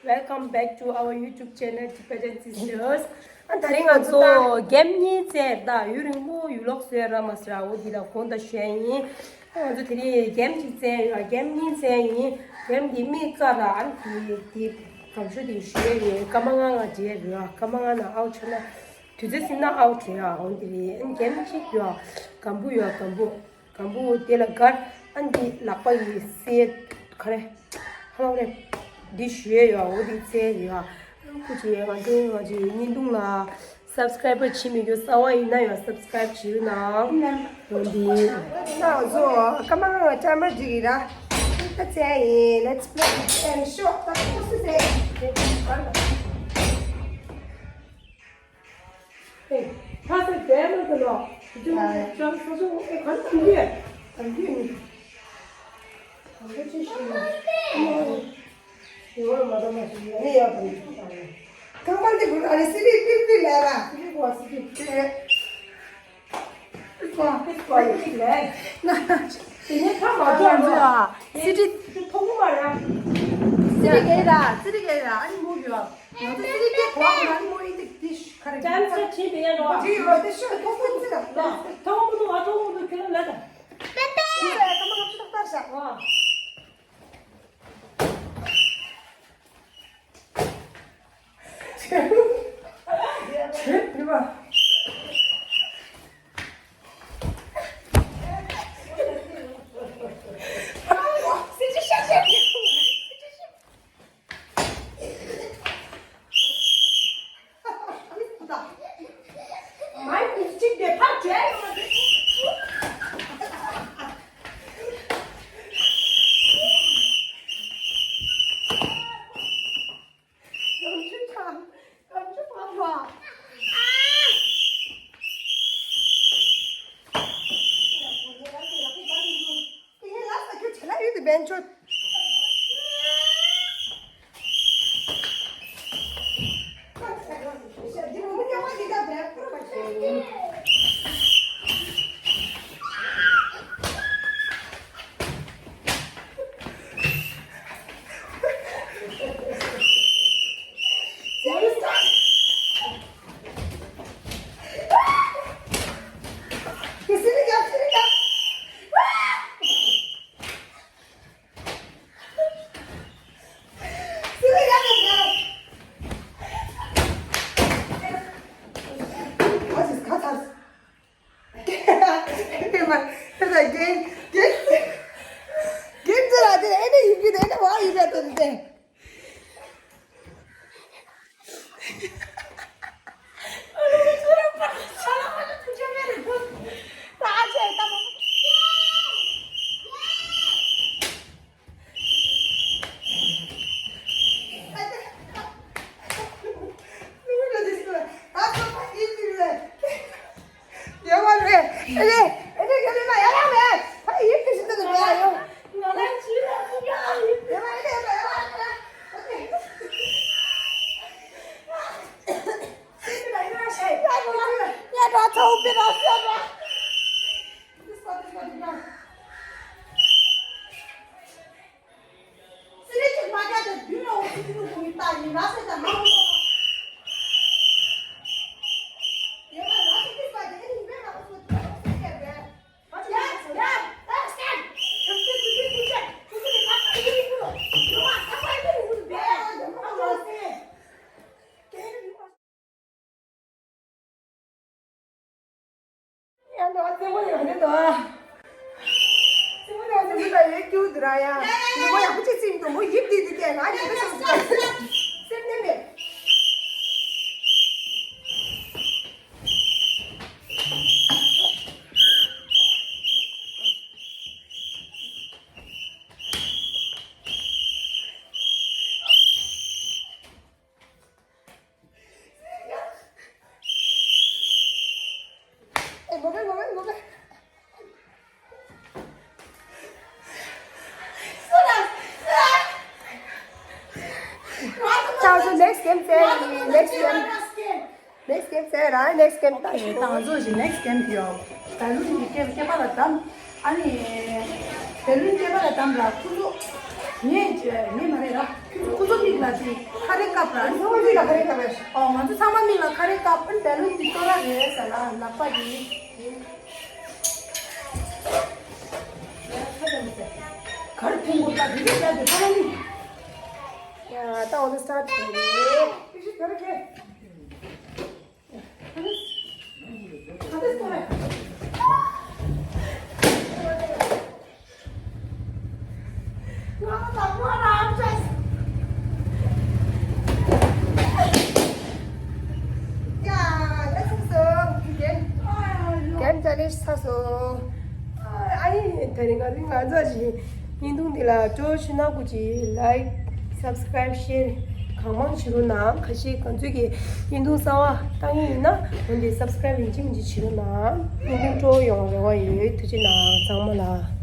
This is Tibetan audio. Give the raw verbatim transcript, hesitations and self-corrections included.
Welcome back to our YouTube channel, Tibetan Sisters. ཨ་ད་རིང་ང་ཚོ་གེམ་གཉིས་རྩེད་ད་ཡུན་རིང་པོ་ཡུལ་ལོག་སོས་ར་མ་སི་ར་འོ་འདི་ལ་དགོངས་དག་ཞུ་ཡ་ཡིན། ཨ་ང་ཚོ་དེ་རིང་གེམ་གཅིག་རྩེད་ཡོད། གེམ་གཉིས་རྩེད་ཡིན། གེམ་འདི་མིག་དཀར་ར་ཨ་འདི་འདི་གམ་ཤུ་འདི་ཞུ་ཡ་ཡིན། སྐར་མ་ལྔ་ལྔ་རེད་ར། སྐར་མ་ལྔ་ན་ཨའུ་ཆོད་ན་དུས་ཚོད་ཟིན་ན་ཨའུ་རེད་ར། འོ་འདི་རེད། ཨ་གེམ་གཅིག་ཡོད། སྒམ་བུ་ཡོད། སྒམ་བུ། སྒམ་བུ་དེ་ལ་སྒར། ཨ་འདི་ལག་པ་ཡི་སེ་ག་རེ། ཧ་ལོ་རེ། འདི་ཞུ་ཡས་ཡོད། འོ་འདི་རྩེད་ཡོད། ཨ་ཁུ་ཅི་ང་ཚོའི་ང་ཚོའི་བརྙན་ཐུང་ལ་སབ་སི་ཀ་རའེ་བར་བྱེད་མི་རྒྱུ་གསར་བ་ཡིན་ན་ཡང་སབ་སི་ཀ་རའེ་བར་བྱེད་རོགས་གནང་། འོ་འདི། ན་ཟོ་ཀ་མ་ང་ཅམ་པ་ཅིག་ཡིན་ར། ད་རྩེད་ཡིན། Let's play and show. ད་ཁོ་སུ་རྩེད། ཨེ། ཁ་ས་བདེ་མོ་དུ་ལོ། ཡ། ཅང་ས་ཆུ་ཨེ་ག་ཚོད་འདི། ཨ་འདི་ནི། ག་ཚོད་ཅི་ཞིག་ཡིན། ཡོ་མ་དང་མ་ཞིག་ཡོད་ནི་ཡོད་དང་། རྐང་པ་འདི་བུ་ཨ་རེ་སི་རི་པིར་པིར་ལས་ར། སི་རི་གོ་སི་རི་ཏེ། ཀོ་ཀོ་ཡི་ལས། ན་ན་ཅི། དེ་ནས་ཁ་མ་ང་ཚོ་ཨ་སི་རི། ཐོག་མ་ར། སི་རི་གེ་ར་སི་རི་གེ་ར་ཨ་ནི་མོ་ཡོད། ང་ཚོ་ཚིག་དེ་གོ་ང་མོ་ཡིན་དེ་དེ་ཤ་ཁ་རེ། ཅན་ས་ཆི་བེ་ཡ་རོ། ཅི་ཡོད་དེ་ཤ་ཐོག་པོ་ཙི་ར། ཐོག་མོ་དུ་ང་ཐོག་མོ་དུ་ཁྱོད་ལ་ད། པེ་པེ། ཨེ་ཀ་མ་ང་ཚོ་ཐོག་ལྟར་ཤ། ཨ། ཁྱོད་ཁྱོད་ཁྱོད་བ། ཡང་འགྲོ་བ་རྩེད་མོ་ཡོད་རེད་དོ། རྩེད་མོ་ཡོད་རེད་དོ། རྩེད་མོ་ཡག་པོ་ཅིག་རྩེད་འདུག་མོ་ཡིབ་དེ་དེ་གས་ང་ཡིབ་པ་ཞིག་རྩེད་ནས་མེད། ད་ཚོ་next game རྩེ་ཡིན། next game next game རྩེ་ར། next game ད་ཤོག་ད་ང་ཚོ་ཞིག་next game དེ་ཡོད། བལ་ལུང་གི་སྐེད་སྐེད་པ་ལ་བསྡམས། ཨ་ནི་བལ་ལུང་སྐེད་པ་ལ་བསྡམས་ལ་ཁོ་ཚོ་ངས་ངས་མ་རེད་ར། ཁོ་ཚོ་མིག་ལ་དེ་ཁ་རས་བཀབ་ར། ཚང་མ་མིག་ལ་ཁ་རས་བཀབ་ར། ཨོ་ང་ཚོ་ཚང་མ་མིག་ལ་ཁ་རས་བཀབ། ཨ་ནི་བེ་ལུན་དེ་གཏོར་ར་རེད་ཟེར་ལ་ལག་པ་དེ། གར་ཐུང་གོ་ད་དེ་རེད་ཡ་དེ་ཚང་མ་མིག་ཡ་ད་འོ་ན་སི་ཊར་ཊི་བྱས་རེད། ཀེམ་ཅ་ལེན་ཚར་སོང་། ཨ་ནི་དེ་རིང་ང་ཚོ་ང་ཚོ་ཞིག་བརྙན་ཐུང་འདི་ལ་སྤྲོ་ཤུ་ན་གུ་ཅི་ལའིཀ་སབ་སི་ཀ་རའིབ་ཤེར་གང་མང་བྱེད་རོགས་གནང་། ཁ་ཤས་གང་ཚོད་ཀྱི་བརྙན་ཐུང་གསར་པ་བཏང་ཡིན་ན་འོན་ཏེ་སབ་སི་ཀ་རའིབ་ཡིན་གཅིག་མིན་གཅིག་བྱེད་རོགས་གནང་། བརྙན་ཐུང་སྤྲོ་ཡོང་རེ་བ་ཡོད། ཐུགས་རྗེ་གནང་ཚང་མ་ལ།